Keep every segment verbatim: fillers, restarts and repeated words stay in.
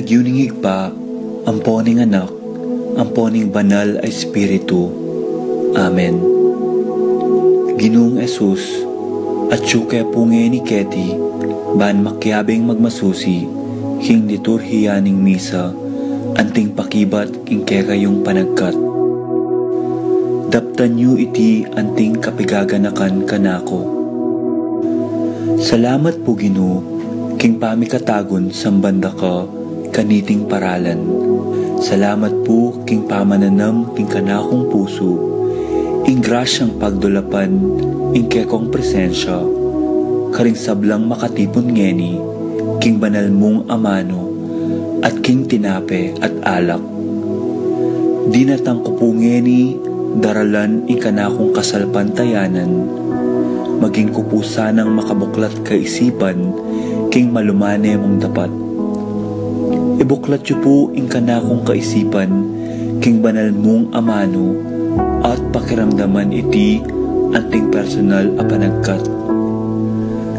Lagyu ning Ibpa, ampo ning Anak, ampo ning Banal a Espiritu. Amen. Ginung Jesus, atyu ke pu ngeni keti, ban makiabing magmasusi king liturhiya ning misa, anting pakibat king kekayung panagkat. Daptan yu iti anting kapigaganakan kanaku. Salamat pu, Ginu, king pamikatagun samban da ka kaniting paralan. Salamat pu king pamananam king kanakung pusu ing grasyang pagdulapan ing kekong presensya karing sablang makatipun ngeni king banal mung amanu at king tinape at alak. Dinatang ku pu ngeni daralan ing kanakung kasalpantayanan, maging ku pu sanang makabuklat kaisipan king malumane mung dapat. Ibuklat yu pu ing kanakung kaisipan king banal mung amanu at pakiramdaman iti anting personal a panagkat.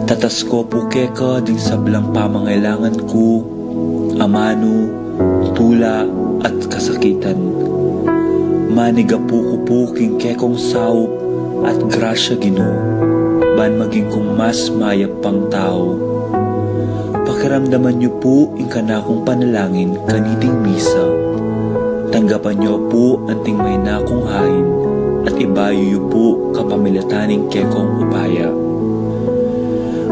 Tatas ku pu keka ding sablang pamangailangan ku, amanu, tula, at kasakitan. Manigapu ku pu king kekong saup at grasya, Ginu, ban maging kung mas mayap pang tau. Pakiramdaman yu pu ing kanakung panalangin kaniting misa. Tanggapan yu pu anting maina kung hain at ibayu yu pu kapamilatan ning kekong upaya.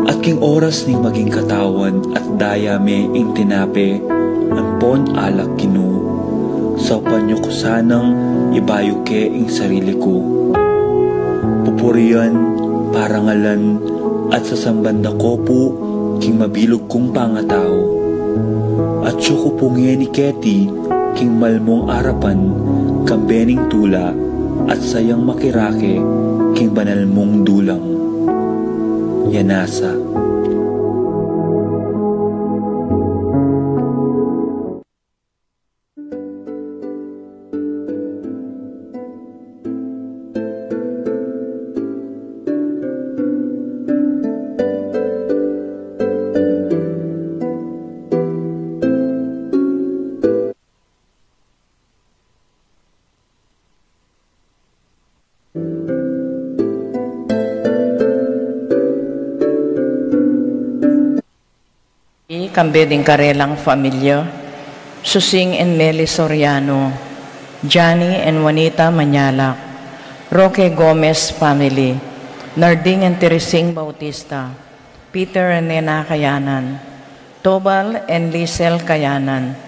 At king oras ning maging katawan at daya me ing tinape ampon alak, Ginu, saupan yu ku sanang ibayu ke ing sarili ku. Pupurian, parangalan, at sasamban da ku pu king mabilug kung pangatau. Atyu ku pu ngeni keti king malmung arapan, kambe ning tula at sayang makirake king banal mung dulang. Yanasa. Kambe ding karelang familia, Susing and Meli Soriano, Johnny and Juanita Mañalac, Roque Gomez family, Narding and Teresing Bautista, Peter and Nena Kayanan, Tobal and Lisel Kayanan,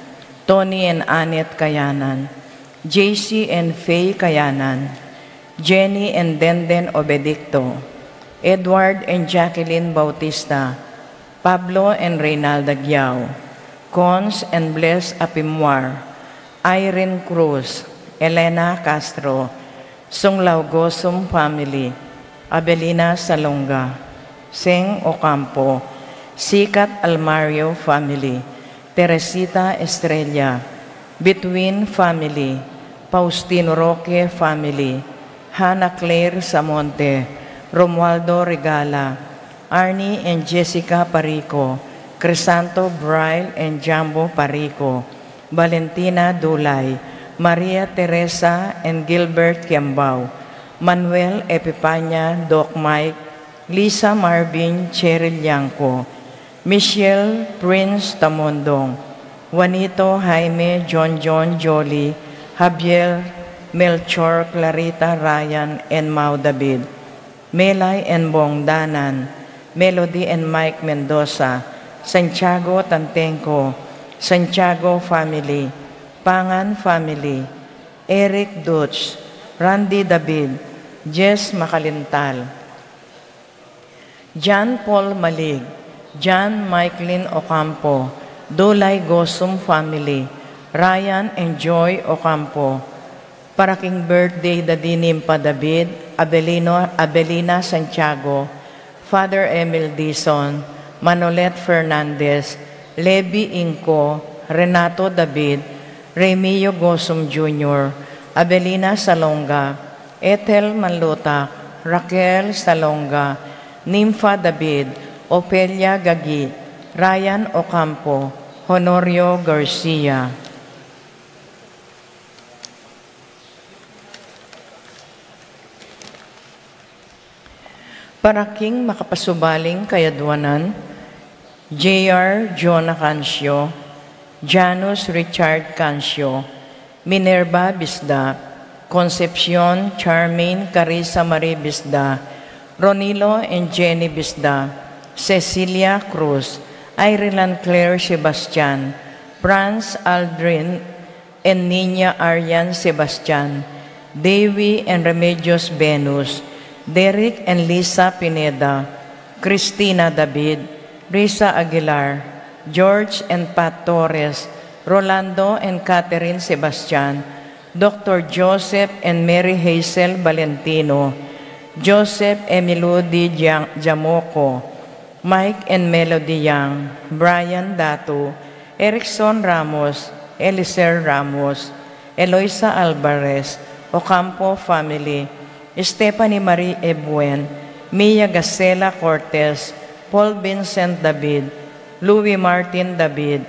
Tony and Annette Kayanan, J C and Faye Kayanan, Jenny and Denden Obedicto, Edward and Jacqueline Bautista, Pablo and Reynalda Giao, Cons and Bless Apimwar, Irene Cruz, Elena Castro, Sunglaw Gosum family, Abelina Salonga, Seng Ocampo, Sikat Almario family, Teresita Estrella, Between family, Faustino Roque family, Hannah Claire Samonte, Romualdo Regala, Arnie and Jessica Parico, Crisanto Braille and Jambo Parico, Valentina Dulay, Maria Teresa and Gilbert Kiambao, Manuel Epipania, Doc Mike, Lisa Marvin, Cheryl Yanco, Michelle Prince Tamondong, Juanito Jaime, John John Jolly, Javier Melchor, Clarita Ryan, and Mau David, Melay and Bong Danan, Melody and Mike Mendoza, Santiago Tantenco, Santiago family, Pangan family, Eric Dutch, Randy David, Jess Macalintal, John Paul Malig, John Michaelin Ocampo, Dulay Gosum family, Ryan and Joy Ocampo, para king birthday da di Nimpa David, Abelino, Abelina Santiago, Father Emil Dizon, Manolet Fernandez, Levi Inco, Renato David, Remio Gosum Junior, Abelina Salonga, Ethel Manlutak, Raquel Salonga, Nympha David, Ofelia Gagi, Ryan Ocampo, Honorio Garcia. Para king makapasubaling kayadwanan, J R Jonah Cancio, Janus Richard Cancio, Minerva Bisda, Concepcion Charmaine Carissa Marie Bisda, Ronilo and Jenny Bisda, Cecilia Cruz, Ireland Claire Sebastian, Franz Aldrin and Nina Arian Sebastian, Dewi and Remedios Venus, Derek and Lisa Pineda, Christina David, Risa Aguilar, George and Pat Torres, Rolando and Catherine Sebastian, Doctor Joseph and Mary Hazel Valentino, Joseph Emiludi Jamoco, Mike and Melody Yang, Brian Datu, Erickson Ramos, Eliser Ramos, Eloisa Alvarez, Ocampo family, Stephanie Marie Ebuen, Mia Gasela Cortez, Paul Vincent David, Louis Martin David,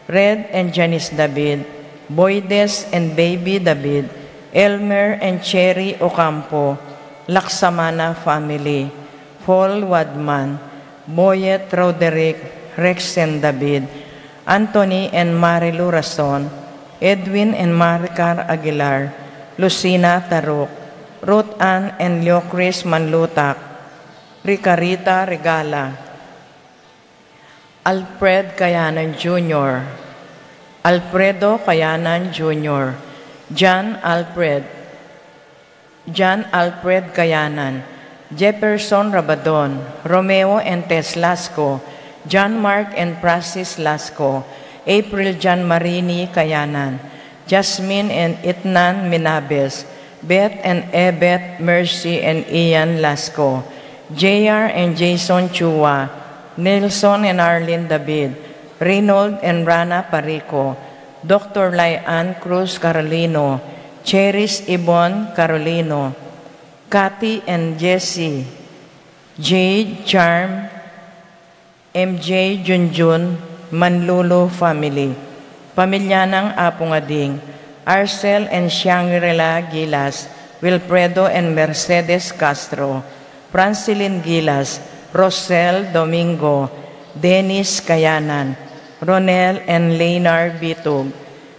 Red and Janice David, Boydes and Baby David, Elmer and Cherry Ocampo, Laksamana family, Paul Wadman, Boyet Roderick, Rexen David, Anthony and Marilu Rason, Edwin and Maricar Aguilar, Lucina Taruk, Ruth Ann and Leocris Manlutak, Ricarita Regala, Alfred Kayanan Junior, Alfredo Kayanan Junior, John Alfred, John Alfred Kayanan, Jefferson Rabadon, Romeo and Tess Lasco, John Mark and Francis Lasco, April John Marini Kayanan, Jasmine and Itnan Minabes, Beth and Ebet, Mercy and Ian Lasco, J R and Jason Chua, Nelson and Arlene David, Reynold and Rana Parico, Doctor Lai Ann Cruz Carolino, Cheris Ibon Carolino, Cathy and Jesse, Jade, Charm, M J, Junjun, Manlulu family. Pamilya nang Apung Ading, Arcel and Shangri-La Gilas, Wilfredo and Mercedes Castro, Francilin Gilas, Rosel Domingo, Dennis Kayanan, Ronel and Leynar Bitug,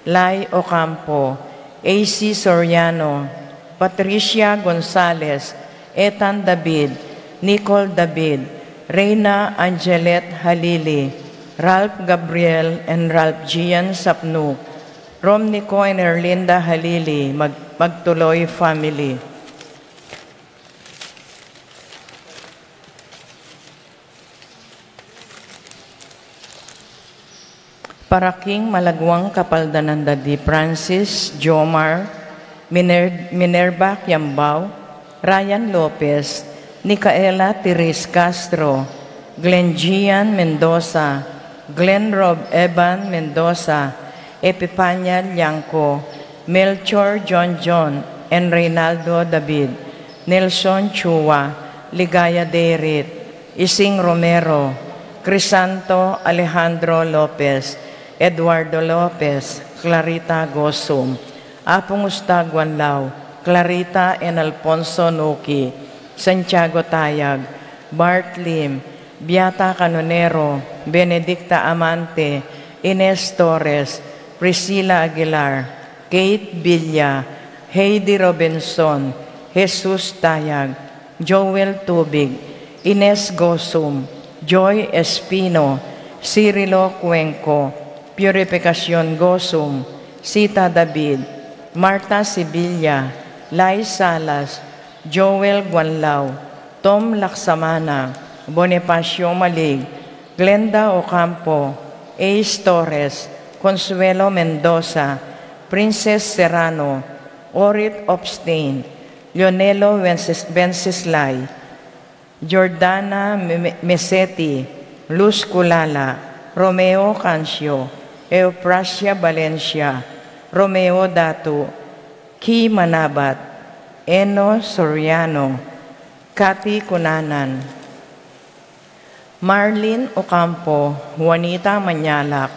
Lai Ocampo, A C Soriano, Patricia Gonzalez, Ethan David, Nicole David, Reina Angelet Halili, Ralph Gabriel and Ralph Gian Sapnu, Rom Nico and Erlinda Halili, Mag-, Magtuloy family. Para king malagwang kapaldanan da di Francis, Jomar, Miner-, Minerva Kiambao, Ryan Lopez, Nicaela Therese Castro, Glenn Gian Mendoza, Glenn Rob Evan Mendoza, Epipania Liangco, Melchor John John, and Reynaldo David, Nelson Chua, Ligaya Derit, Ising Romero, Crisanto Alejandro Lopez, Eduardo Lopez, Clarita Gosum, Apung Ustag Wanlaw, Clarita and Alfonso Nuki, Santiago Tayag, Bart Lim, Beata Canonero, Benedicta Amante, Ines Torres, Priscilla Aguilar, Kate Villa, Heidi Robinson, Jesus Tayag, Joel Tubig, Ines Gosum, Joy Espino, Cirilo Cuenco, Purificacion Gosum, Sita David, Marta Sibilia, Lai Salas, Joel Guanlao, Tom Laksamana, Bonifacio Malig, Glenda Ocampo, Ace Torres, Consuelo Mendoza, Princess Serrano, Orit Opstein, Leonelo Wences-, Wenceslay, Jordana Me-, Me-, Meseti, Luz Culala, Romeo Cancio, Eufrasia Valencia, Romeo Datu, Ki Manabat, Eno Soriano, Cathy Cunanan, Marlene Ocampo, Juanita Mañalac,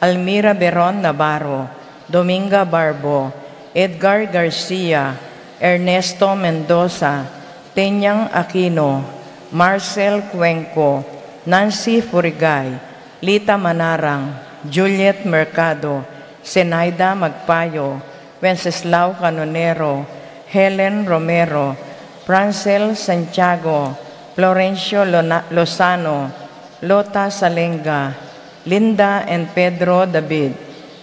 Almira Beron Navarro, Dominga Barbo, Edgar Garcia, Ernesto Mendoza, Tenyang Aquino, Marcel Cuenco, Nancy Furigay, Lita Manarang, Juliet Mercado, Zenaida Magpayo, Wenceslao Canonero, Helen Romero, Francel Santiago, Florencio Lona-, Lozano, Lota Salenga, Linda and Pedro David,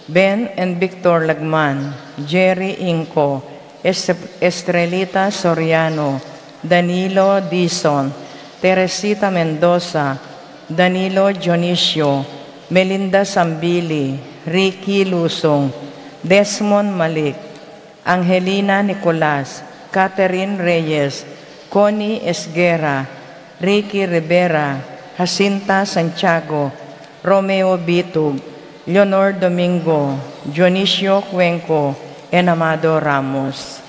Ben and Victor Lagman, Jerry Inco, Est-, Estrelita Soriano, Danilo Dizon, Teresita Mendoza, Danilo Dionisio, Melinda Sambili, Ricky Lusong, Desmond Malik, Angelina Nicolas, Catherine Reyes, Connie Esguerra, Ricky Rivera, Jacinta Santiago, Romeo Bitug, Leonor Domingo, Dionisio Cuenco, and Amado Ramos.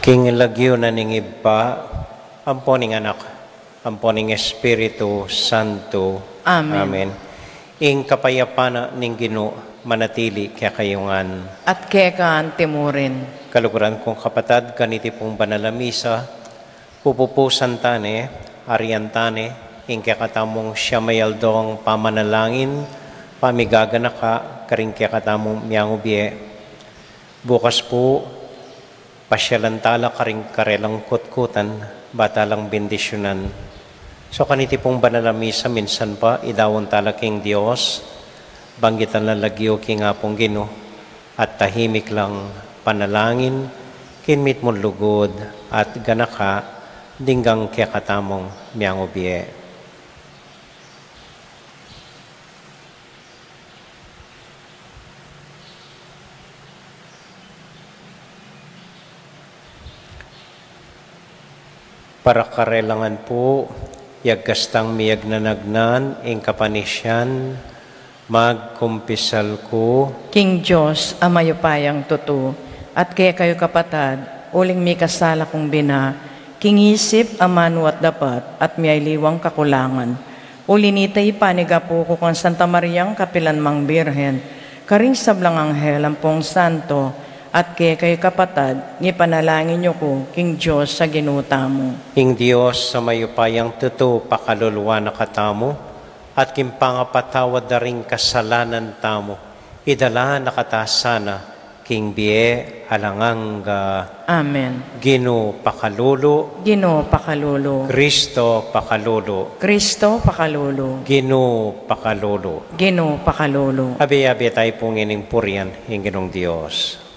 King lagyu na ning Ibpa, ampo ning Anak, ampo ning Espiritu Santo. Amen. Amen. Ing kapayapan na ning Ginu manatili kekayu ngan. At keka antimurin. Kaluguran kung kapatad, kaniti pung banal a misa, pupupusan tane, arian tane, ing kekatamung siya mayaldong pamanalangin, pamigaganaka, karing kekatamung miangubie. Bukas pu, pasyalan tala karing karelang kutkutan, ba talang bendisyunan. So, kaniti pung banal a misa, minsan pa, idawun tala king Dios, banggitan la lagyu king Apung Ginu, at tahimik lang panalangin, king mitmung lugud, at ganaka, dinggang kekatamung miangubie. Para karelangan pu, yagkastang miyagnanagnan, ing kapanisian, magkumpisal ku. King Dios, a mayupayang tutu, at kekayu kapatad, uling mikasala kung bina, king isip, amanu at dapat, at miyaliwang kakulangan. Uli nita ipanigapu ku kang Santa Mariang kapilan mang Birhen, karing sablang anghel ampong santo, at kekayu kapatad, ipanalangin yu ku king Dios a Ginu tamu. Ing Dios a mayupayang tutu pakalulu na katamu, at king pangapatawad da ring kasalanan tamu, idala na kata sana king bie alang angga. Amen. Ginu pakalulu. Ginu pakalulu. Kristo pakalulu. Kristo pakalulu. Ginu pakalulu. Ginu pakalulu. Abe-abe tayu pung ining purian ing Ginung Dios.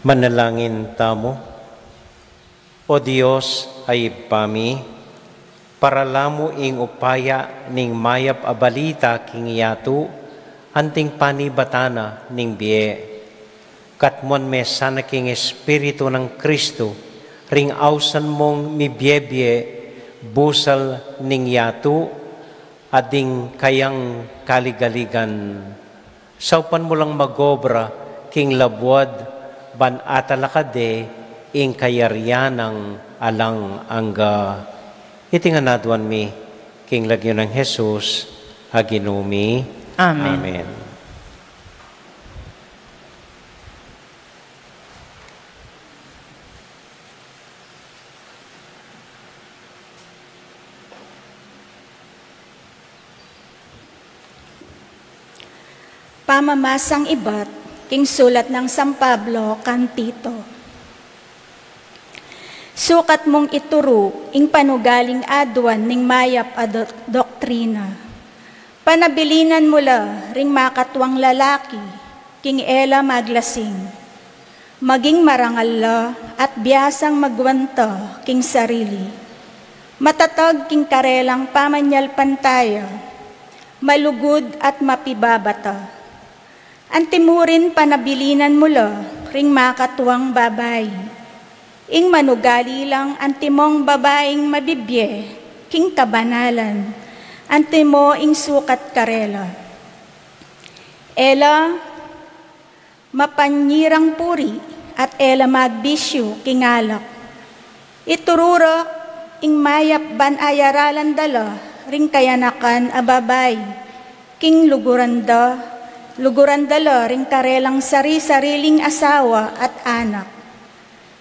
Manalangin tamu. O Dios a Ibpa mi, parala mu ing upaya ning mayap a balita king yatu, anting panibatan na ning bie. Katmuan me sana king Espiritu nang Kristu, ring ausan mung mibie-bie, busal ning yatu, at ding kayang kaligaligan. Saupan mu lang magobra king labuad ban atalakad de ing kayarian nang alang angga. Iti ngan aduan mi king lagyu nang Jesus a Ginu mi. Amen. Amen. Pamamasang ibat king sulat nang San Pablo kan Tito. Sukat mung ituru ing panugaling aduan ning mayap a do-, doktrina. Panabilinan mu la ring makatuang lalaki, king e la maglasing. Maging marangal la at biasang magwanta king sarili. Matatag king karelang pamanyalpantaya. Malugud at mapibabata. Antimurin panabilinan mu la ring makatuang babai. Ing manugali lang antimong babaing mabibie king kabanalan, antimo ing sukat karela. E la mapanyirang puri at e la magbisyu king alak. Ituru ra ing mayap ban ayaralan da la ring kayanakan a babai, king luguran da, luguran da la ring karelang sari-sariling asawa at anak.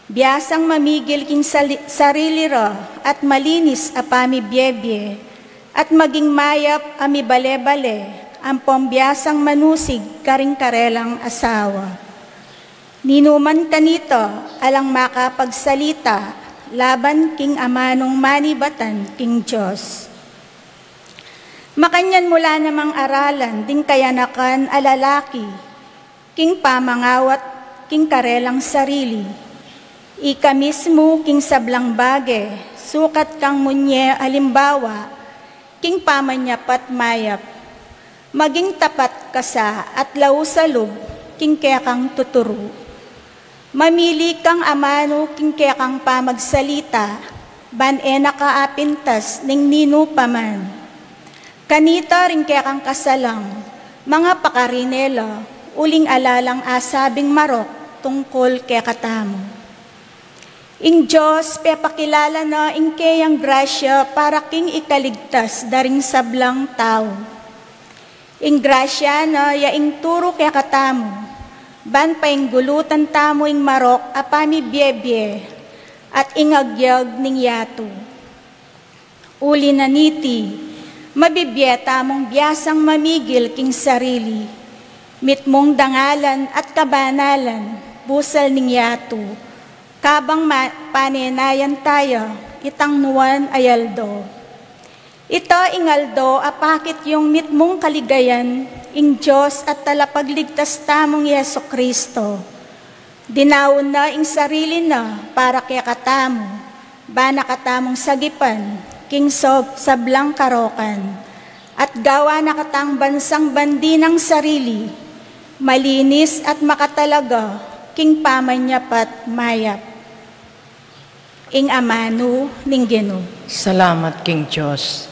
Biasang mamigil king sali-, sarili ra at malinis a pamibie-bie, at maging mayap a mibale-bale ampong biasang manusig karing karelang asawa. Ninuman kanita alang makapagsalita laban king amanung manibatan king Dios. Makanyan mu la namang aralan ding kayanakan a lalaki, king pamangawat king karelang sarili. Ika mismu king sablang bage, sukat kang munye alimbawa, king pamanyapat mayap. Maging tapat ka sa at laus a lub king kekang tuturu. Mamili kang amanu king kekang pamagsalita, ban e na ka apintas ning ninu pa man. Kanita ring kekang kasalang, mangapakarin e la, uling ala lang asabing marok tungkul kekatamu. Ing Dios pepakilala na ing keyang grasya para king ikaligtas da ring sablang tau. Ing grasya na ya ing turu kekatamu, ban painggulutan tamu ing marok a pamibie-bie at ing agyag ning yatu. Uli na niti, mabibie tamung biasang mamigil king sarili, mitmung dangalan at kabanalan, busal ning yatu, kabang ma-, panenayan taya itang nuan a aldo. Ita ing aldo a pakit yung mitmung kaligayan, ing Dios at Talapagligtas tamung Jesu-Cristo. Dinaun na ing sarili na para kekatamu, bana katamung sagipan king sob-, sablang karokan, at gawa na katang bansang bandi nang sarili, malinis at makatalaga king pamanyapat mayap. Ing amanu ning Ginu. Salamat king Dios.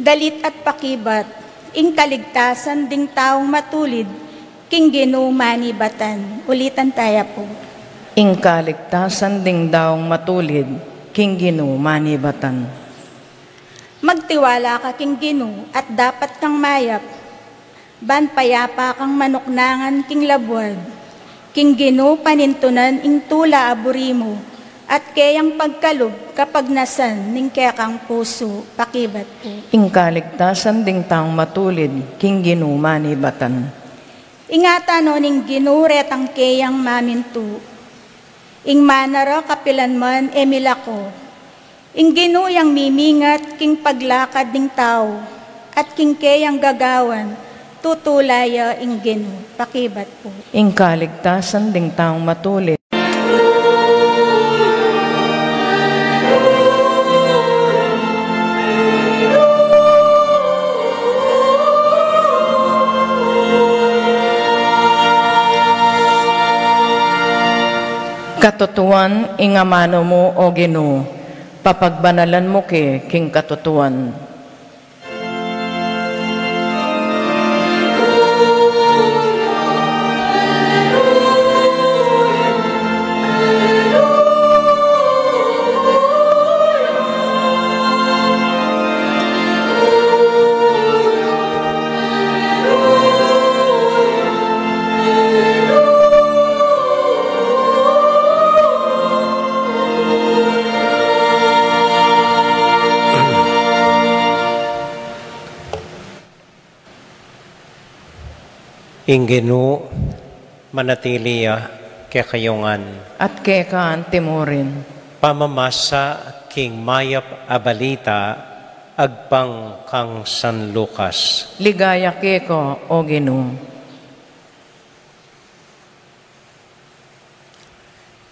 Dalit at pakibat, ing kaligtasan ding taung matulid, king Ginu manibatan. Ulitan taya pu. Ing kaligtasan ding taung matulid, king Ginu manibatan. Magtiwala ka king Ginu at dapat kang mayap, ban payapa kang manuknangan king labuad. King Ginu panintunan ing tula a buri mu, at keyang pagkalub kapagnasan ning kekang pusu. Pakibat pu. Ing kaligtasan ding taung matulid, king Ginu manibatan. Ingatan no ning Ginu retang keyang mamintu. Ing mana ra kapilan man e milako. Ing Ginu yang mimingat king paglakad ning tau, at king keyang gagawan, tutula ya ing Ginu. Pakibat pu. Ing kaligtasan ding taung matulid. Katutuan ing amanu mu, O Ginu, papagbanalan mu ke king katutuan. Ing Ginu manatili ya kekayu ngan. At keka antimurin. Pamamasa king mayap a balita agpang kang San Lucas. Ligaya keka, O Ginu.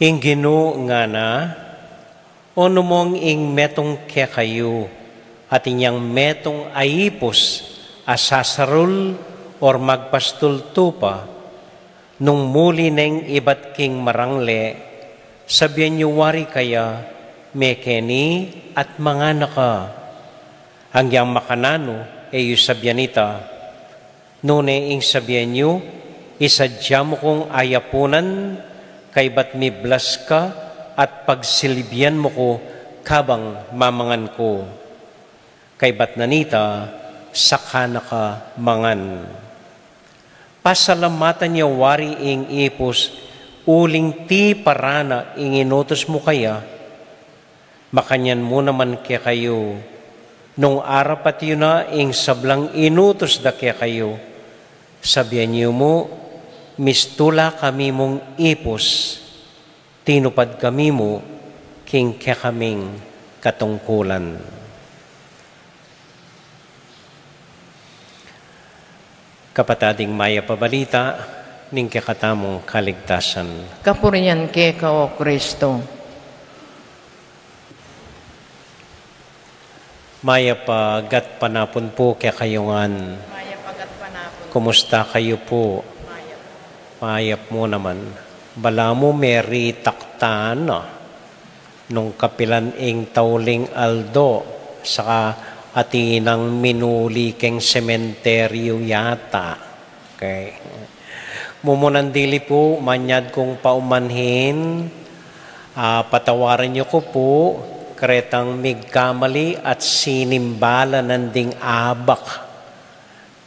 Ing Ginu ngana, o numong ing metung kekayu, atin yang metung a ipus a sasarul or magpastul tupa, nung muli neng ibat king marangle, sabian yu wari kaya, mekeni at mangana ka. Angyang makananu, e yu sabian ita. Nune ing sabian yu, isadya mu kung ayapunan, kaybat miblas ka, at pagsilbian mu ku kabang mamangan ku. Kaybat na nita, saka na ka mangan. Pasalamatan ya wari ing ipus, uling tiparan na ing inutus mu kaya. Makanyan mu naman kekayu, nung arapat yu na ing sablang inutus da kekayu, sabian yu mu, mistula kami mung ipus, tinupad kami mu king kekaming katungkulan. Kapatad, ing mayap a balita ning kekatamung kaligtasan. Kapurian keka, O Kristo. Mayap a gatpanapun pu kekayu ngan. Mayap a gatpanapun. Kumusta kayu pu? Mayap. Mayap mu naman. Balamu meritaktan na nung kapilan ing tauling aldo, saka atin nang minuli keng sementeryu yata. Okay. Mumunan dili pu, manyad kung paumanhin, ah, patawaran yu ku pu, karetang migkamali at sinimbalan nang ding abak.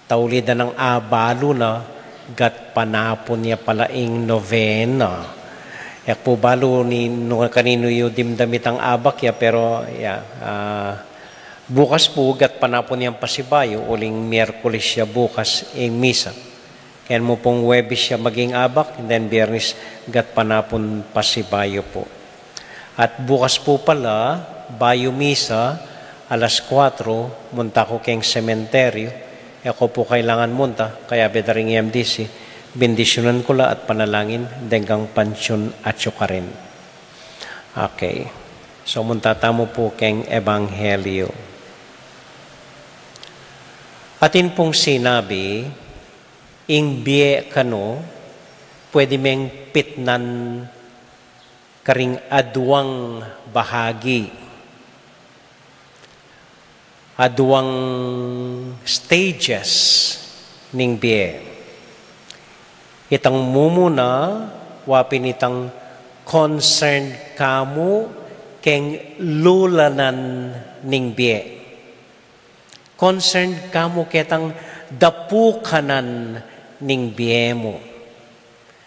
Tauli da nang abalu na, gatpanapun ya pala ing novena. E ku pu balu ni, nung kaninu yu dimdam itang abak ya, pero, ya, ah, bukas pu, gatpanapun yang pasibayu, uling Miyerkules ya bukas ing misa. Kaya mu pung Huwebes ya maging abak, and then Biyernes, gatpanapun pasibayu pu. At bukas pu pala, bayu misa, alas kuwatro, munta ku keng sementeryu, e ku pu kailangan munta, kayabe da ring M D C, bendisyunan ku la at panalangin, deng kang Panchun at yu karin. Okay. So, munta tamu pu keng Ebanghelyo. Atin pung sinabi, ing bie kanu, pwede meng pitnan karing aduang bahagi, aduang stages ning bie. Itang mumuna, wa pin itang concerned ka mu keng lulanan ning bie. Concerned ka mu ketang dapukanan ning bie mu.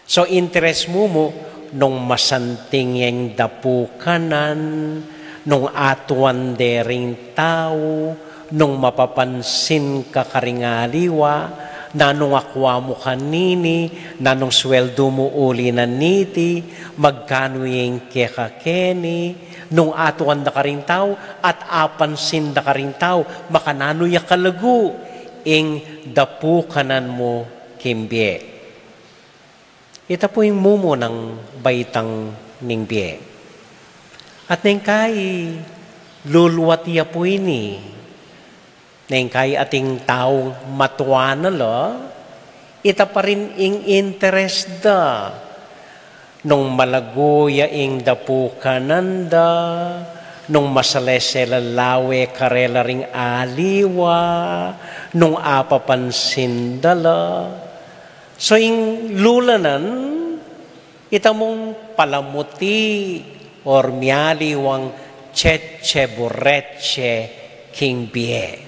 So, interes mu mu nung masanting yang dapukanan, nung atuan de ring tau, nung mapapansin ka karing aliwa, nanung akwa mu kanini, nanung sweldu mu uli na niti, magkanu yang keka keni, nung atuan da karing tau, at apansin da karing tau, makananu ya kalagu ing dapukanan mu king bie. Ita pu ing mumunang baitang ning bie. At neng kai luluat ya pu ini. Neng kai ating taung matua na la, ita pa rin ing interes da. Nung malagu ya ing dapukanan da, nung masalese la lawe karela ring aliwa, nung apapansin da la. So, ing lulanan, ita mung palamuti or mialiwang cheche bureche king bie.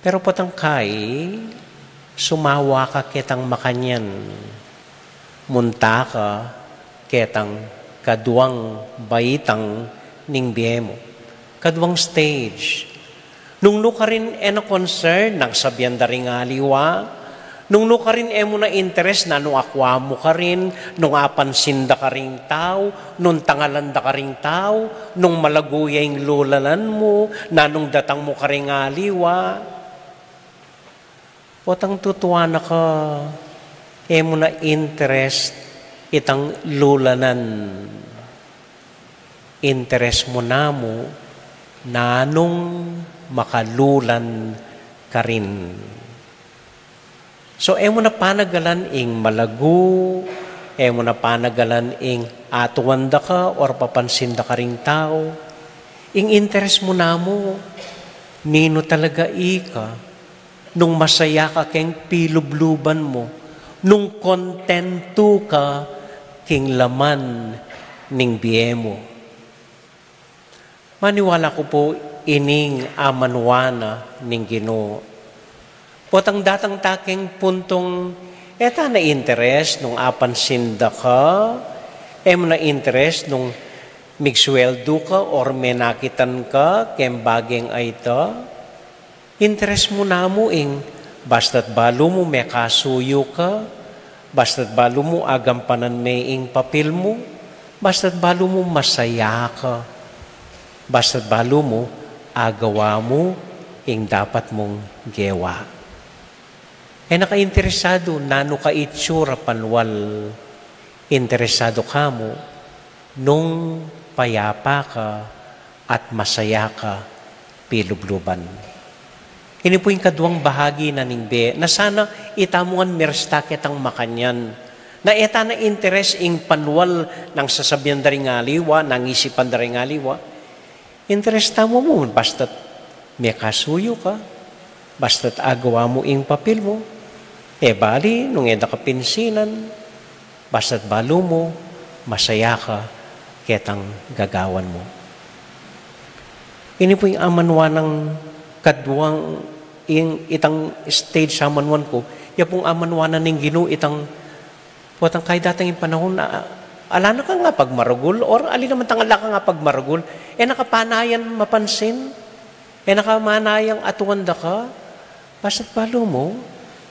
Pero potang kai, sumawa ka ketang makanyan. Munta ka ketang kaduang baitang ning bie mu. Kaduang stage. Nung nu karin e na concern nang sabian da ring aliwa, nung nu karin e mu na interes nanu akua mu karin, nung apansin da karing tau, nung tangalan da karing tau, nung malagu ya ing lulanan mu, nanung datang mu karing aliwa. Potang tutuan na ka, e mu na interes itang lulanan. Interes mu namu nanung makalulan karin. So, e mu na panagalan ing malagu, e mu na panagalan ing atuan da ka or papansin da karing tau. Ing interes mu namu, ninu talaga ika, nung masaya ka keng pilubluban mu, nung kontentu ka king laman ning bie mu. Maniwala ku pu ining amanuan na ning Ginu. Potang datang ta keng puntung, e ta na interes nung apansin da ka, e mu na interes nung migsweldu ka or menakitan ka keng bageng ayta. Interes mu namu ing, basta't balu mu mekasuyu ka, basta't balu mu agampanan me ing papil mu, basta't balu mu masaya ka, basta't balu mu agawa mu ing dapat mung gewa. E na ka interesadu nanu ka itsura panual, interesadu ka mu nung payapa ka at masaya ka pilubluban. Ini pu ing kaduang bahagi na ning bie, na sana itamu ngan mirsta ketang makanyan. Na e ta na interes ing panual nang sasabian da ring aliwa, nang isipan da ring aliwa. Interes tamu mu, basta't mekasuyu ka, basta't agawa mu ing papil mu, e bali nung e da ka pinsinan, basta't balu mu, masaya ka ketang gagawan mu. Ini pu ing amanuan nang kaduang, ing itang stage amanuan ku, ya pung amanuan na ning Ginu itang, potang kaya datang ing panahun na, ala na kang apagmaragul, or ali naman tang ala kang apagmaragul, e na ka panayan mapansin, e na ka manayang atuan da ka, basta't balu mu,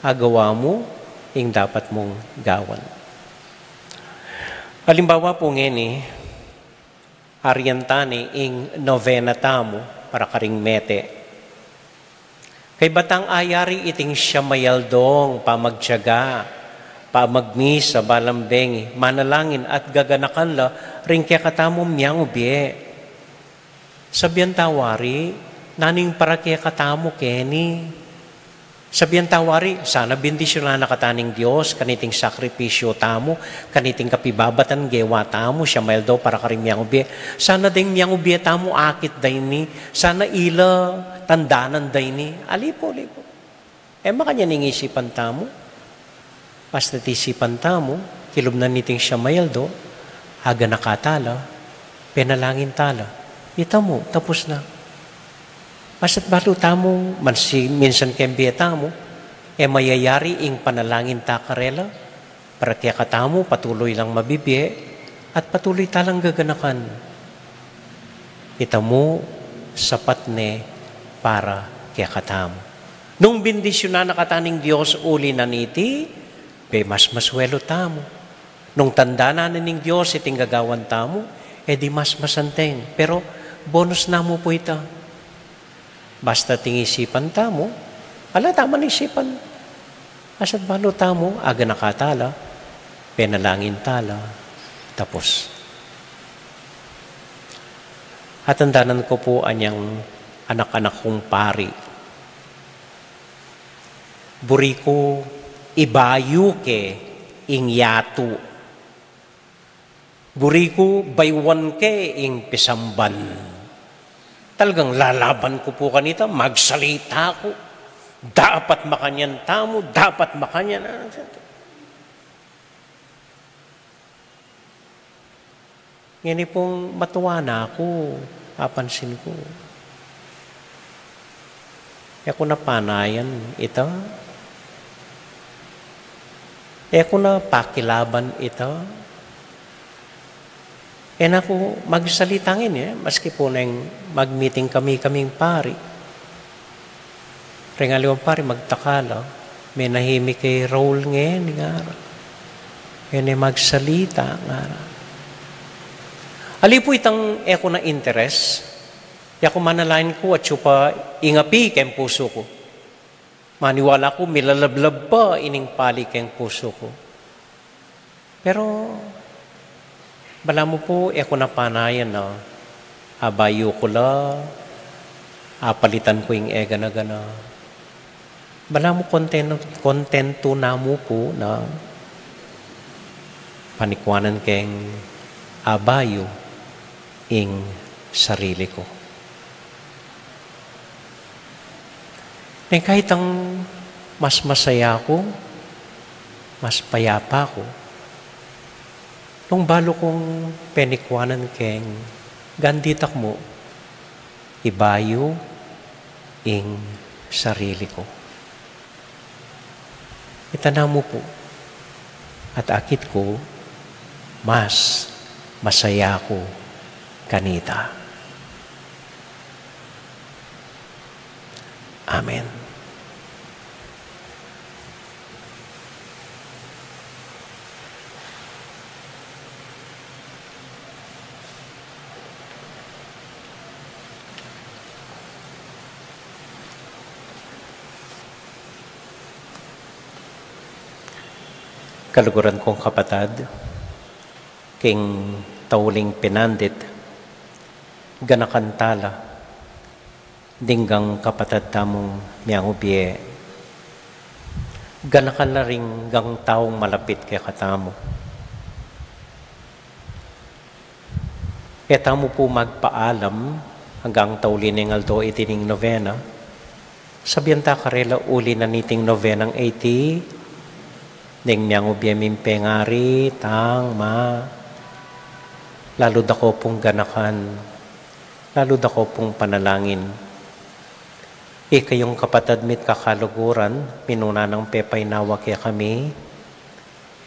agawa mu ing dapat mung gawan. Alimbawa pu ngeni, arian ta ne ing novena tamu para karing mete. Kaybat tang ayari iting siya mayaldong pamagtiyaga, pamagmisa balang bengi, manalangin at gaganakan la ring kekatamung miang ubie. Sabian ta wari, nanu ing para kekatamu keni? Sabian ta wari, sana bendisyunan na kata ning Dios kaniting sakripisyu tamu, kaniting kapibabatan gewa tamu, siya mayaldong para karing miang ubie. Sana deng miang ubie tamu akit da ini, sana ila tandanan da ini. Ali pu, ali pu. E makanyan ing isipan tamu. Basta't isipan tamu, kilub na niting siya mayaldong, aganaka ta la, penalangin ta la. Ita mu, tapus na. Basta't balu tamu, mansi-, minsan keng bie tamu, e mayayari ing panalangin ta karela, para kekatamu, patuloy lang mabibie, at patuloy ta lang gaganakan. Ita mu, sapat ne para kekatamu. Nung bendisyunan na kata ning Dios uli na niti, be mas masuelu tamu. Nung tandanan na ning Dios iting gagawan tamu, e di mas masanteng. Pero bonus na mu pu ita. Basta ting isipan tamu, ala tamu ning isipan. Basta't balu tamu, aganaka ta la, penalangin ta la, tapus. Atandanan ku pu anyang anak-anak kung pari. Buri ku ibayu ke ing yatu. Buri ku bayuan ke ing pisamban. Talagang lalaban ku pu kanita, magsalita ku. Dapat makanyan tamu, dapat makanyan. Ngeni pung matua na ku, papansin ku. E ku na panayan ita. E ku na pakilaban ita. E na ku magsalita ngeni, e, maski pu neng mag-meeting kami, kaming pari. Reng aliwang pari, magtakal la, menahimik e i Raul ngeni, ngara. E ne magsalita, ngara. Ali pu itang e ku na interes, ya ku manalangin ku atyu pa ing api keng pusu ku. Maniwala ku milalablab pa ining pali keng pusu ku. Pero, balamu pu, e ku na panayan na, abayu ku la, apalitan ku ing e gana-gana. Balamu konten-, kontentu na mu pu na panikwanan keng abayu ing sarili ku. Neng kaitang mas masaya ku, mas payapa ku, nung balu kung penikwanan keng ganditak mu, ibayu ing sarili ku. Itana mu pu, at akit ku, mas masaya ku kanita. Amen. Kaluguran kung kapatad, king tauling pinandit, ganakan tala ding gang kapatad tamung miangubie, ganakan la ring gang taung malapit kekatamu. E tamu pu magpaalam anggang tauli ning aldo iti ning novena. Sabian ta karela uli na niting novenang iti, ding miangubie ming pengari, tang ma, lalu da ko pung ganakan, lalu da ko pung panalangin. Ikayung kapatad mi't kakaluguran, minuna nang pepainawa kekami,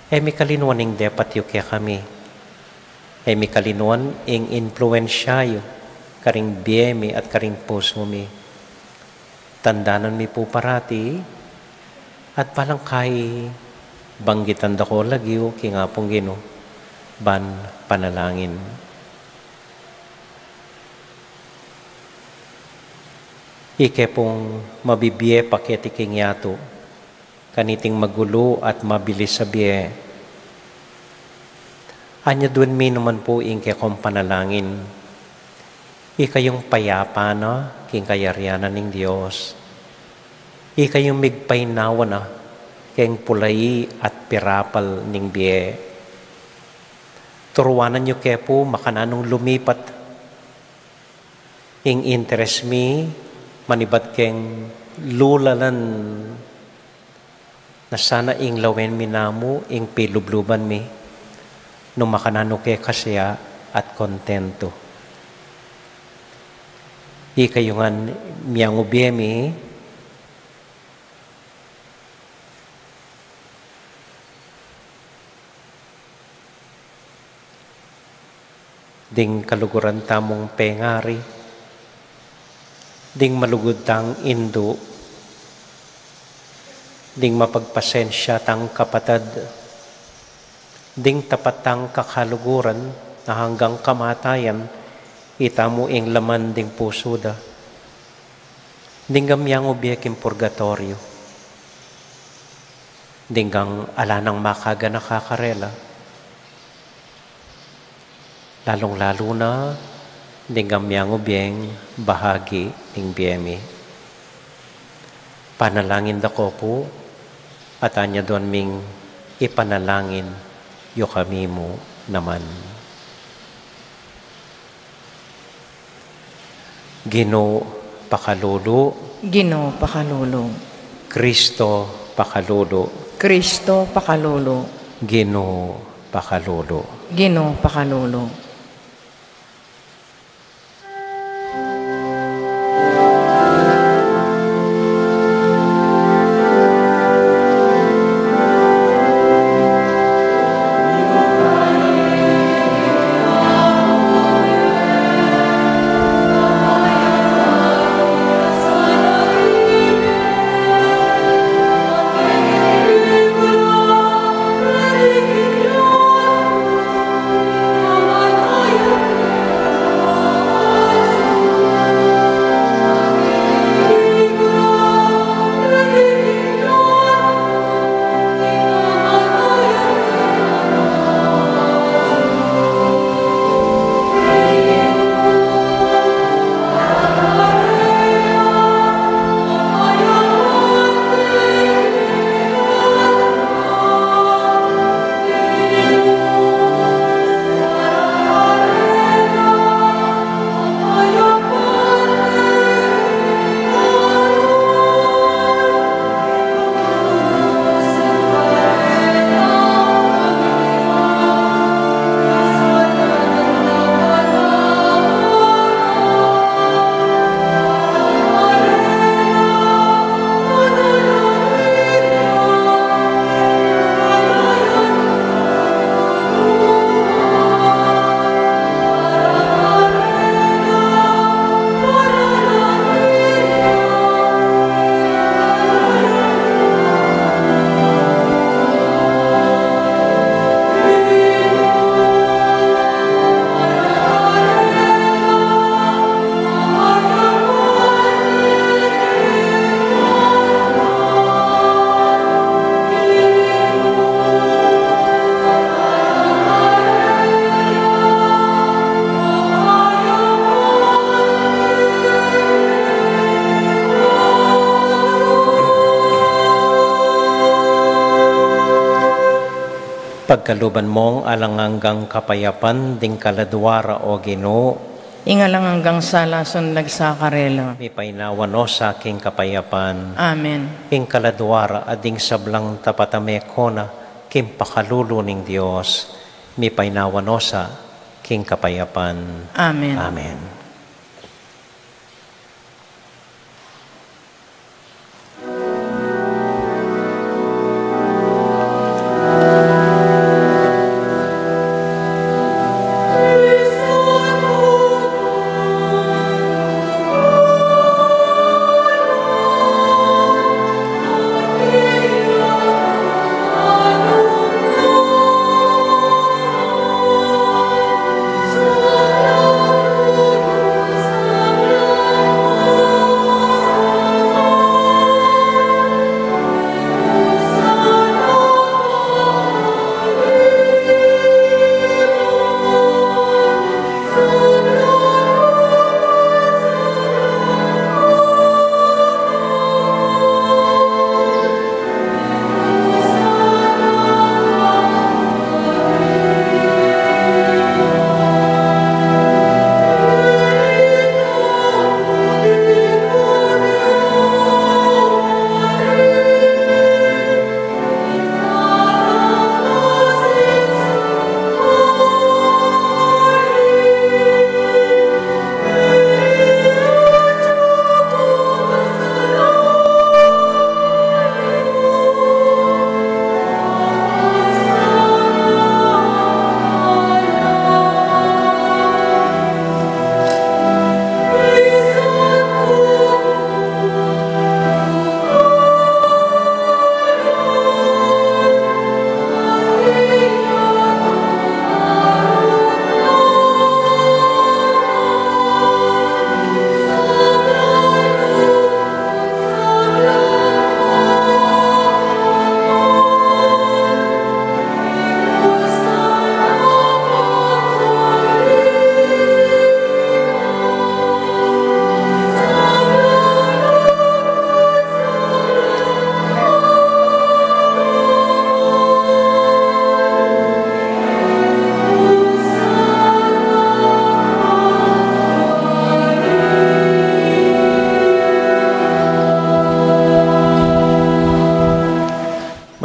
e mi kalinuan ing depat yu kekami. E mi kalinuan ing impluensya yu karing bie mi at karing pusu mi. Tandanan mi pu parati, at balang kai banggitan da ko lagyu king Apung Ginu ban panalangin. Ike pung mabibie pa keti king yatu, kaniting magulu at mabilis a bie. Anyadun mi naman pu ing kekong panalangin. Ikayung payapa na king kayarian na ning Dios. Ikayung migpainawa na keng pulai at pirapal ning bie. Turuanan yu ke pu makananung lumipat ing interes mi manibat keng lulalan na sana ing lawen mi namu ing pilubluban mi, nung makananu ke kasaya at kontentu. Ikayu ngan miangubie mi, ding kaluguran tamung pengari, ding malugud tang indu, ding mapagpasensya tang kapatad, ding tapat tang kakaluguran na hanggang kamatayan itamu ing laman ding pusu da, ding miangubie king purgatoryo, ding ala nang makaganaka karela, lalung-lalu na ding miangubieng bahagi ning bie mi. Panalangin da ko pu, at anyadun ming ipanalangin yu kami mu naman. Ginu, pakalulu. Ginu, pakalulu. Kristo, pakalulu. Kristo, pakalulu. Ginu, pakalulu. Ginu, pakalulu. Pagkaluban mong alang anggang kapayapan ding kaladua ra, O Ginu. Ing alang anggang sala sunlag sa karela. Mipainawa no sa king kapayapan. Amen. Ing kaladua ra at ding sablang tapat a mekona king pakalulu ning Dios, mipainawa no sa king kapayapan. Amen. Amen.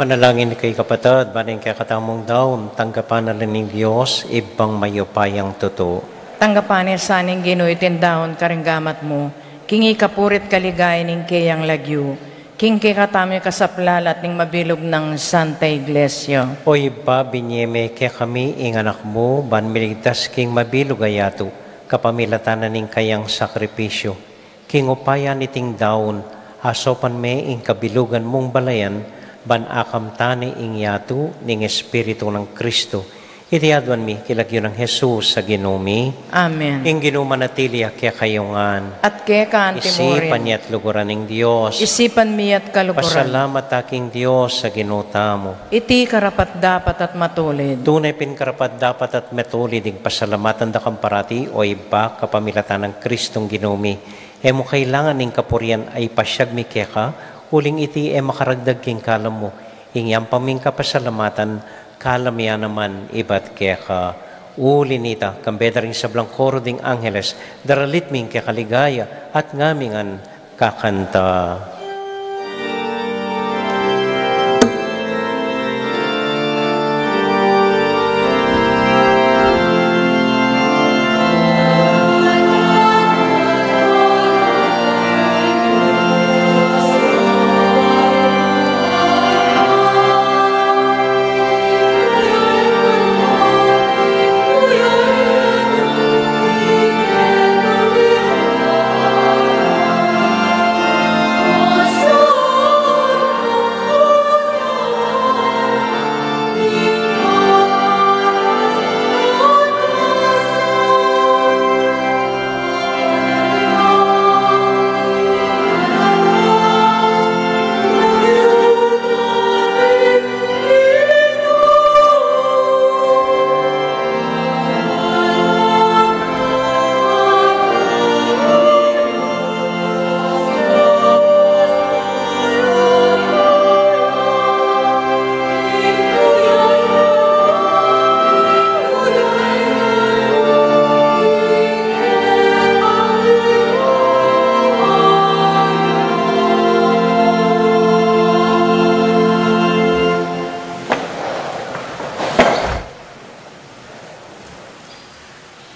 Manalangin kayu, kapatad, ban ing kekatamung daun tanggapan na la ning Dios, Ibpang mayupayang tutu. Tanggapan ne sa ning Ginu iting daun karing gamat mu, king ikapuri't kaligayan ning keyang lagyu, king kekatamu ing kasaplalan ning mabilug nang Santa Iglesia. O Ibpa, binye me kekami ing Anak mu ban miligtas king mabilug a yatu kapamilatan na ning kayang sakripisyu. King upaya niting daun, asopan me ing kabilugan mung balayan ban akamtan ne ing yatu ning Espiritu nang Kristu. Iti aduan mi king lagyu nang Jesus a Ginu mi. Amen. Ing Ginu manatili ya kekayu ngan. At keka mu rin. Isipan ya't luguran ning Dios. Isipan mi ya't kaluguran. Pasalamat ta king Dios a Ginu tamu. Iti karapat-dapat at matulid. Tune pin karapat-dapat at matulid ing pasalamatan da kang parati, o Ibpa, kapamilatan nang Kristung Ginu mi. E mu kailangan ing kapurian a ipasyag mi keka, uling iti e makaragdag king kalam mu. Ing yampang ming kapasalamatan, kalam ya naman ibat keka. Uli na nita, kambe da ring sablang koro ding angeles, daralit mi ing keka ligaya, at ngami ngan kakanta.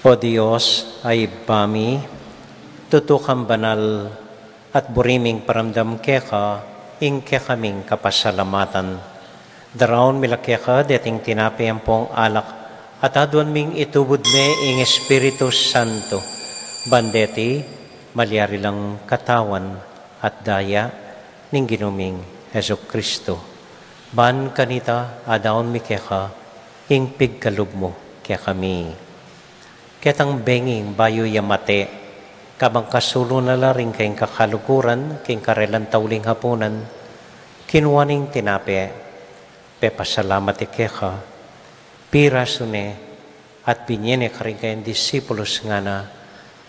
O Dios a Ibpa mi, tutu kang banal at buri ming paramdam keka ing kekaming kapasalamatan. Daraun mi la keka deting tinape ampong alak, at aduan ming itubud ne ing Espiritu Santo, ban deti malyari lang katawan at daya ning Ginu ming Jesucristo. Ban kanita adaun mi keka ing pigkalub mu kekami. Ketang benging bayu ya mate, kabang kasulu na la ring keng kakaluguran king karelang tauling hapunan, kinua neng tinape, pepasalamat ya keka, pirasu ne, at binye ne karing kayang disipulus, ngana,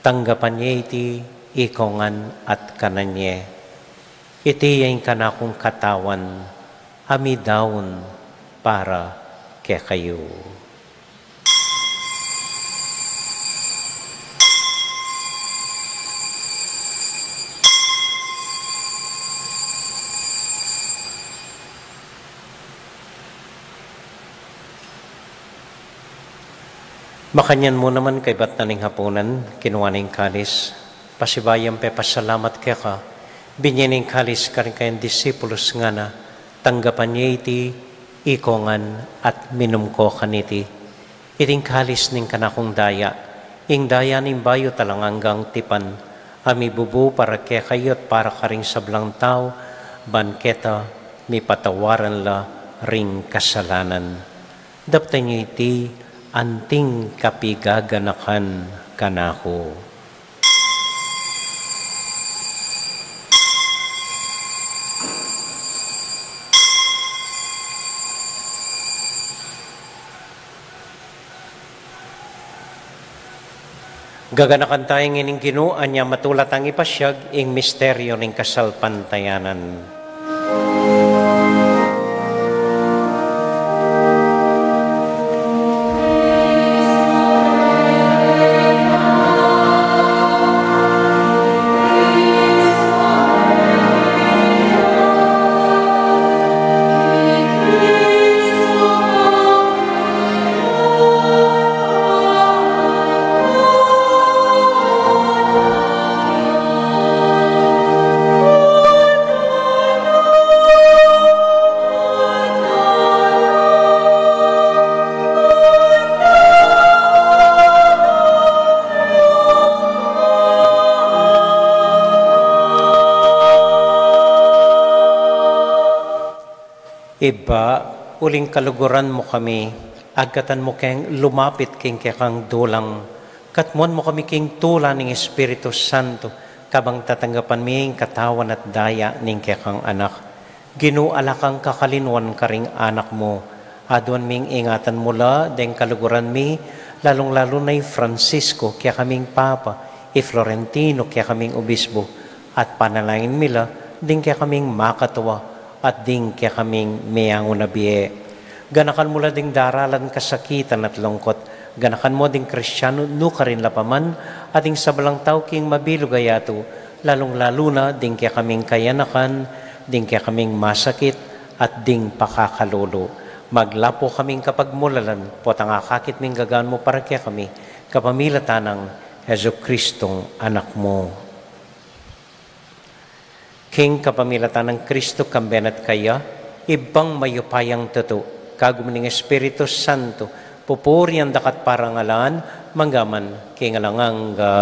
tanggapan ye iti ikong ngan at kanan ye. Iti ya ing kanakung katawan a midaun para kekayu. Makanyan mu naman kaybat na ning hapunan, kinua ne ing kalis, pasibayu yang pepasalamat keka, binye ne ing kalis karing kayang disipulus, ngana, tanggapan ye iti ikong ngan at minum ko kaniti. Iti ing kalis ning kanakung daya, ing daya ning bayu at alang anggang tipan, a mibubu para kekayu at para karing sablang tau, ban keta mipatawaran la ring kasalanan. Daptan yu iti anting kapigaganakan kanaku. Gaganakan taya ing Ginu, anya matula tang ipasiag ing misteryu ning kasalpantayanan. Ibpa, uling kaluguran mu kami, agkatan mu keng lumapit king kekang dulang, katmuan mu kami king tula ning Espiritu Santo, kabang tatanggapan mi ing katawan at daya ning kekang Anak. Ginu, ala kang kakalinuan karing anak mu. Aduan ming ingatan mu la deng kaluguran mi, lalung-lalu na i Francisco, kekaming Papa, i Florentino, kekaming Obispo, at panalangin mi la ding kekaming makatua at ding kekaming meangu na bie. Ganakan mu la ding daralan kasakitan at lungkut. Ganakan mu ding Kristianu nukarin la pa man, at ding sablang tau king mabilug a yatu, lalung-lalu na ding kekaming kayanakan, ding kekaming masakit, at ding pakakalulu. Maglapu kaming kapagmulalan, potang akakit ming gagawan mu para kekami, kapamilatan nang Jesucristong Anak mu. King kapamilatan nang Kristo, kambe na at kaya, Ibpang mayupayang tutu, kagum ning Espiritu Santo, pupurian da ka at parangalan, mangga man king alang angga.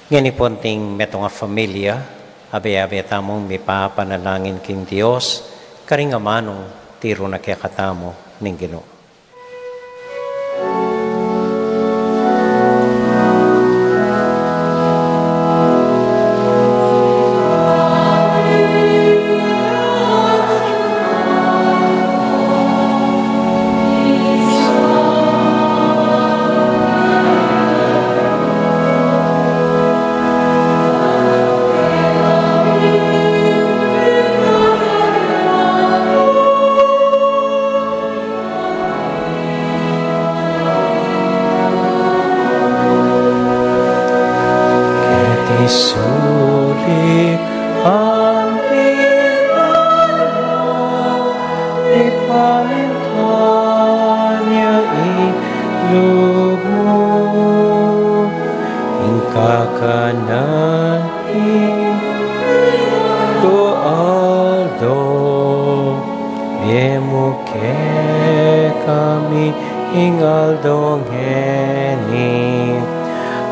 Ngeni pu, anting metung a familia, abe-abe tamung mipapanalangin king Dios, karing amanung tiru na kekatamu ning Ginu. Alintanya ing lub mu, ing kakanan king aldo, ibie mu kekami ing aldo ngeni,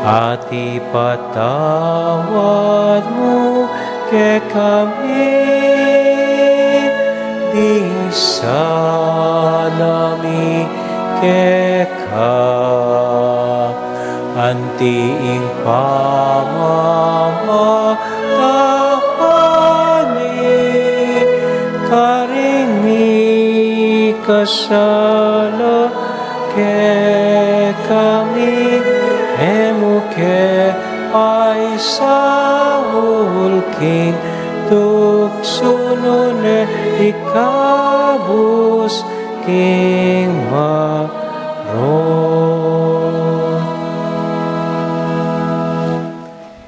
at ipatawad mu kekami ding sala mi keka, anti ing pamamatahan mi karing mikasala kekami, e mu ke paisaul king tuksu, nune ikabus king marok.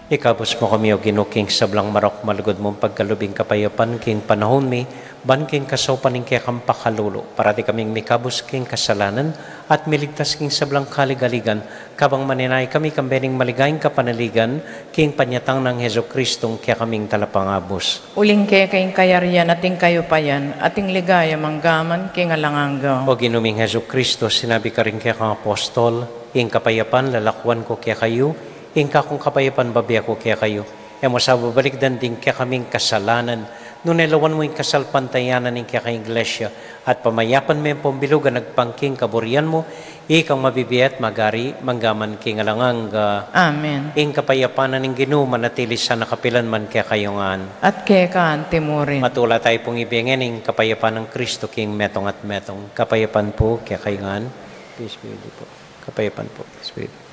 Ikabus mu kami, O Ginu, king sablang marok, malugud mung pagkalub ing kapayapan king panaun mi, ban king kasaupan ning kekang pakalulu, parati kaming mikabus king kasalanan, at miligtas king sablang kaligaligan, kabang manenaya kami kambe ning maligayang kapanaligan, king panyatang nang Jesucristong kekaming Talapangabus. Uling keka ing kayarian at ing kayupayan, at ing ligaya manggaman king alang angga. O Ginu ming Jesucristo, sinabi karing kekang apostol, ing kapayapan lalakuan ku kekayu, ing kakung kapayapan bibie ku kekayu. E mu sa babalikdan ding kekaming kasalanan, nune lawan mu ing kasalpantayanan ning kekang Iglesia, at pamayapan me ampong bilugan agpang king kaburian mu, ikang mabibie at magari manggaman king alang angga. Amen. Ing kapayapan na ning Ginu manatili sana kapilan man kekayu ngan. At keka anti murin. Matula tayu pung ibie ngeni ing kapayapan nang Kristo king metung at metung. Kapayapan pu kekayu ngan. Peace be with you po. Kapayapan pu. Peace be with you.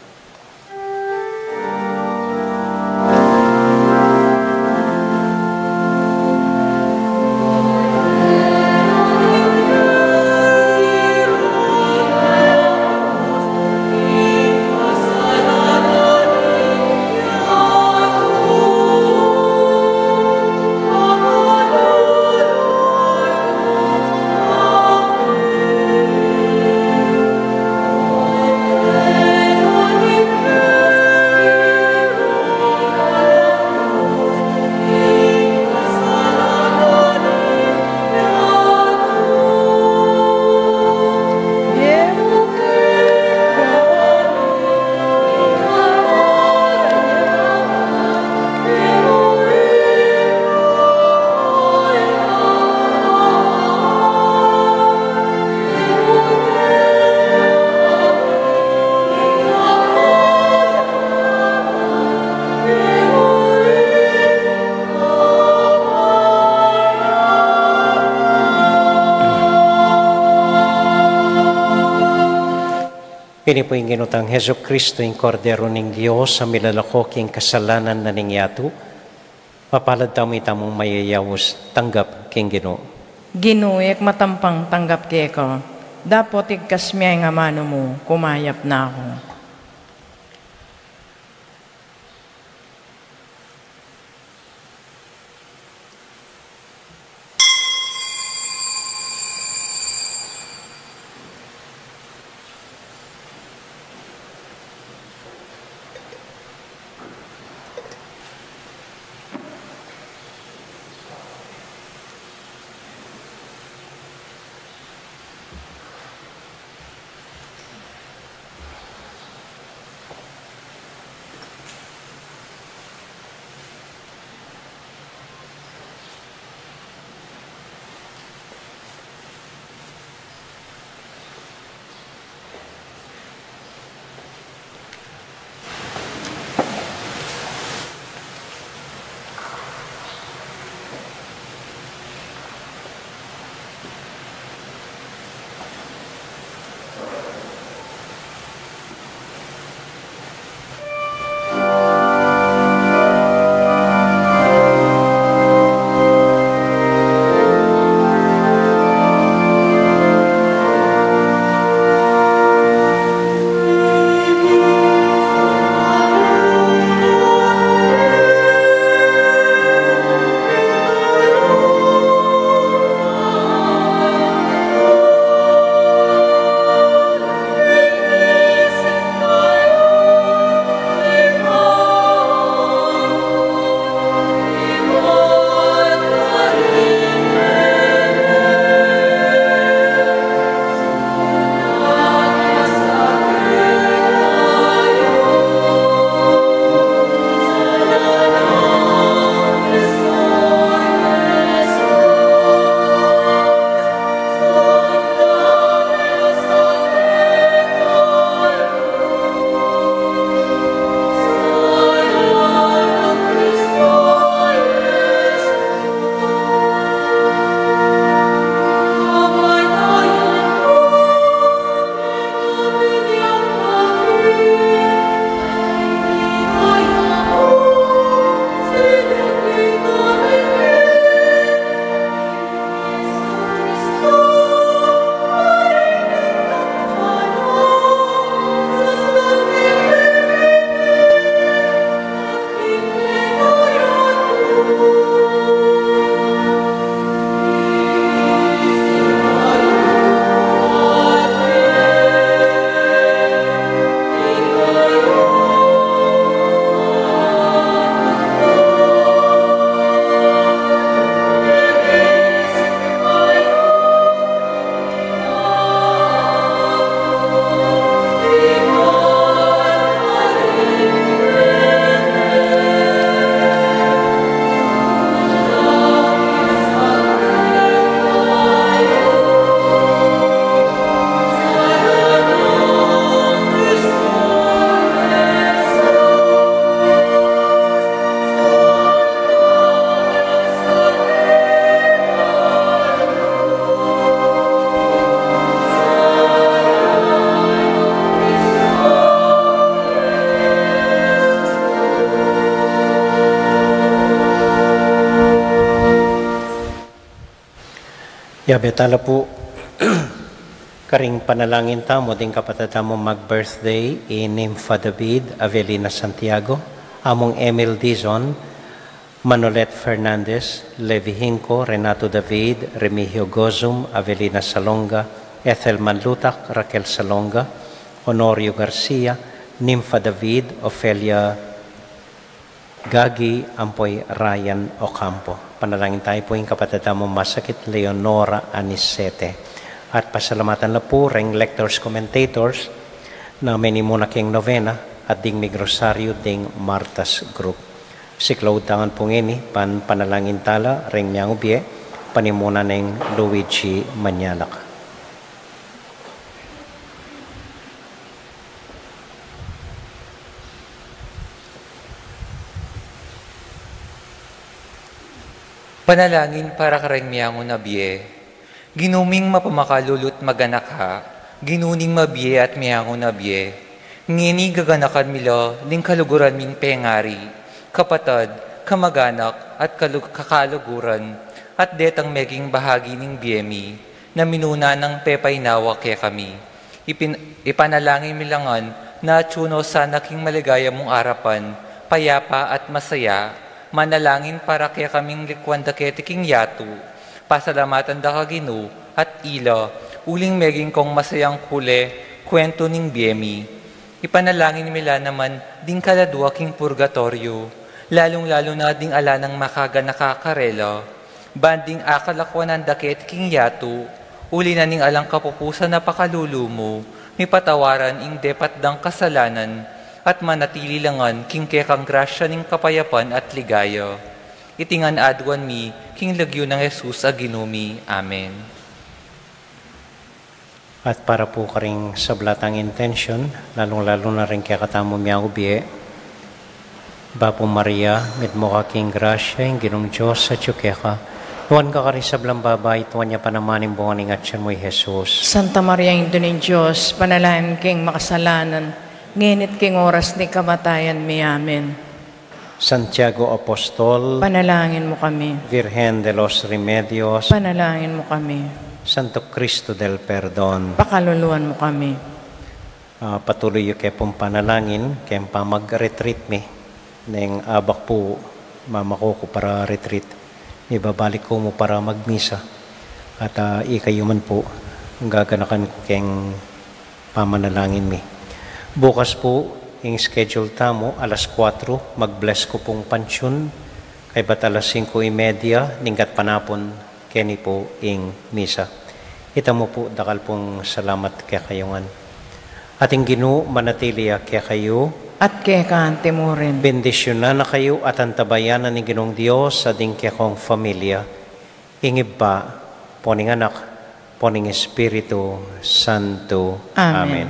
Ini pu ing Ginu tang Jesucristo, ing Kordero ning Dios, a milalako king kasalanan na ning yatu. Mapalad tamu, itamung mayayaus, tanggap king Ginu. Ginu, e ku matampang tanggap keka, dapot igkas mu ing amanu mu, kumayap na ku. Yabe tala pu karing panalangin tamu ding kapatad tamu mag-birthday, i Nympha David, Avelina Santiago, Among Emil Dizon, Manolet Fernandez, Levi Hinco, Renato David, Remigio Gozum, Avelina Salonga, Ethel Manlutak, Raquel Salonga, Honorio Garcia, Nympha David, Ofelia Gagi, ampo i Ryan Ocampo. Panalangin tayu pu ing kapatad tamu masakit, Leonora Anisete. At pasalamatan la pu reng lectors, commentators, na menimuna king novena, at ding migrosaryu ding Martas Group. Siklaud ta ngan pu ngeni, ban panalangin tala reng miangubie, panimuna neng Luigi Manyalak. Panalangin para kareng miangun a bie. Ginu ming mapamakalulu't maganaka, Ginu ning mabie at miangun a bie. Ngeni gaganakan mi la ning kaluguran ming pengari, kapatad, kamaganak, at kalu-, kakaluguran, at detang meging bahagi ning bie mi, na minuna nang pepainawa kekami. Ipin-, ipanalangin mi la ngan na atsu no sana king maligaya mung arapan, payapa at masaya, manalangin para kekaming likuan da keti king yatu. Pasalamatan da ka Ginu, at ila, uling meging kong masayang kule, kuwentu ning bie mi. Ipanalangin mi la naman ding kaladua king purgatoryo, lalung-lalu na ding ala nang makaganaka karela. Ban ding akalakuanan da keti king yatu, uli na ning alang kapupusan a pakalulu mu, mipatawaran ing depat dang kasalanan, at manatili la ngan king kekang grasya ning kapayapan at ligaya. Iti ngan aduan mi, king lagyu nang Jesus a Ginu mi. Amen. At para pu karing sabla tang intensyon, lalung-lalu na ring kekatamung miangubie, Bapu Maria, mitmu ka king grasya, ing Ginung Dios atyu keka. Nuan ka karing sablang babai, at nuan ya pa naman ing bunga ning atyan mu, i Jesus. Santa Maria, Indu ning Dios, ipanalangin king makasalanan, ngeni't king oras ning kamatayan mi. Amen. Santiago Apostol, ipanalangin mu kami. Virgen de los Remedios, ipanalangin mu kami. Santo Cristo del Perdon, pakaluluan mu kami. Ah, patuloy yu ke pung panalangin keng pamag-retreat mi. Neng abak pu, mamaku ku para retreat, mibabalik ku mu para magmisa. At, ah, ikayu man pu, gaganakan ku keng pamanalangin mi. Bukas pu, ing schedule tamu, alas kuatro, mag-bless ku pung panteon, kaybat alas singko y media, ningkat panapun, keni pu ing misa. Ita mu pu, dakal pung salamat kekayu ngan. At ing Ginu manatili ya kekayu. At keka anti mu rin. Bendisyunan na kayu at antabayanan ning Ginung Dios a ding kekong familia, ing Ibpa, ampo ning Anak, ampo ning Espiritu Santo. Amen. Amen.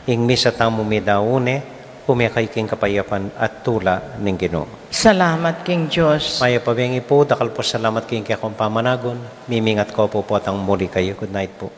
Ing misa tamu midaun ne, ume kayu king kapayapan at tula ning Ginu. Salamat king Dios. Mayap a bengi pu, dakal pu salamat king kekong pamanagun, mimingat ko pu potang muli kayu. Good night pu.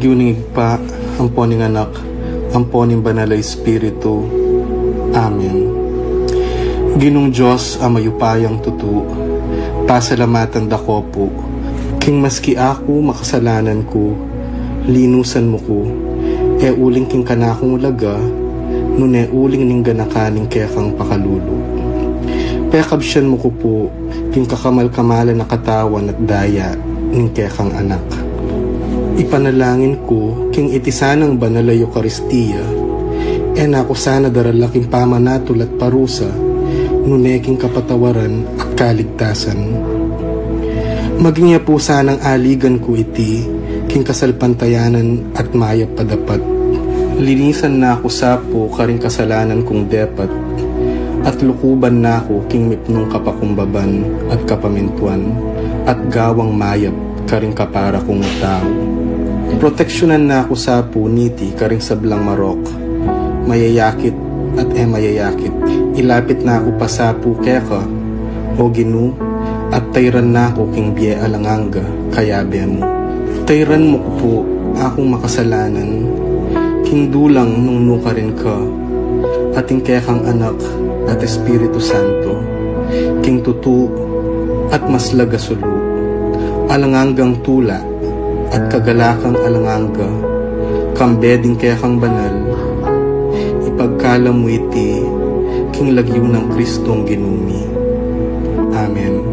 Lagyu ning Ibpa, ampo ning Anak, ampo ning Banal a Espiritu. Amen. Ginung Dios a mayupayang tutu, pasalamatan da ka pu, king maski aku makasalanan ku, linusan mu ku, e uling king kanakung ulaga, nune uling ning ganaka ning kekang pakalulu. Pekabsian mu ku pu, king kakamal-kamalan a katawan at daya ning kekang Anak. Ipanalangin ku, king iti sanang banal a Eukaristia, e na ku sana darala king pamanatul at parusa, nune king kapatawaran at kaligtasan. Maging ya pu sanang aligan ku iti, king kasalpantayanan at mayap a dapat. Linisan na ku sa pu karing kasalanan kung depat, at lukuban na ku king mipnung kapakumbaban at kapamintuan, at gawang mayap karing kapara kung tau. Proteksyunan na ku sa pu niti karing sablang marok, mayayakit at e mayayakit. Ilapit na ku pa sa pu keka, O Ginu, at tayran na ku king bie alang angga, kayabe mu. Tayran mu ku pu akung makasalanan, king dulang nung nukarin ka, at ing kekang Anak at Espiritu Santo, king tutu at maslag a sulu, alang anggang tula at kagalakang alang angga, kambe ding kekang banal, ipagkalam mu iti king lagyu nang Kristong Ginu mi. Amen.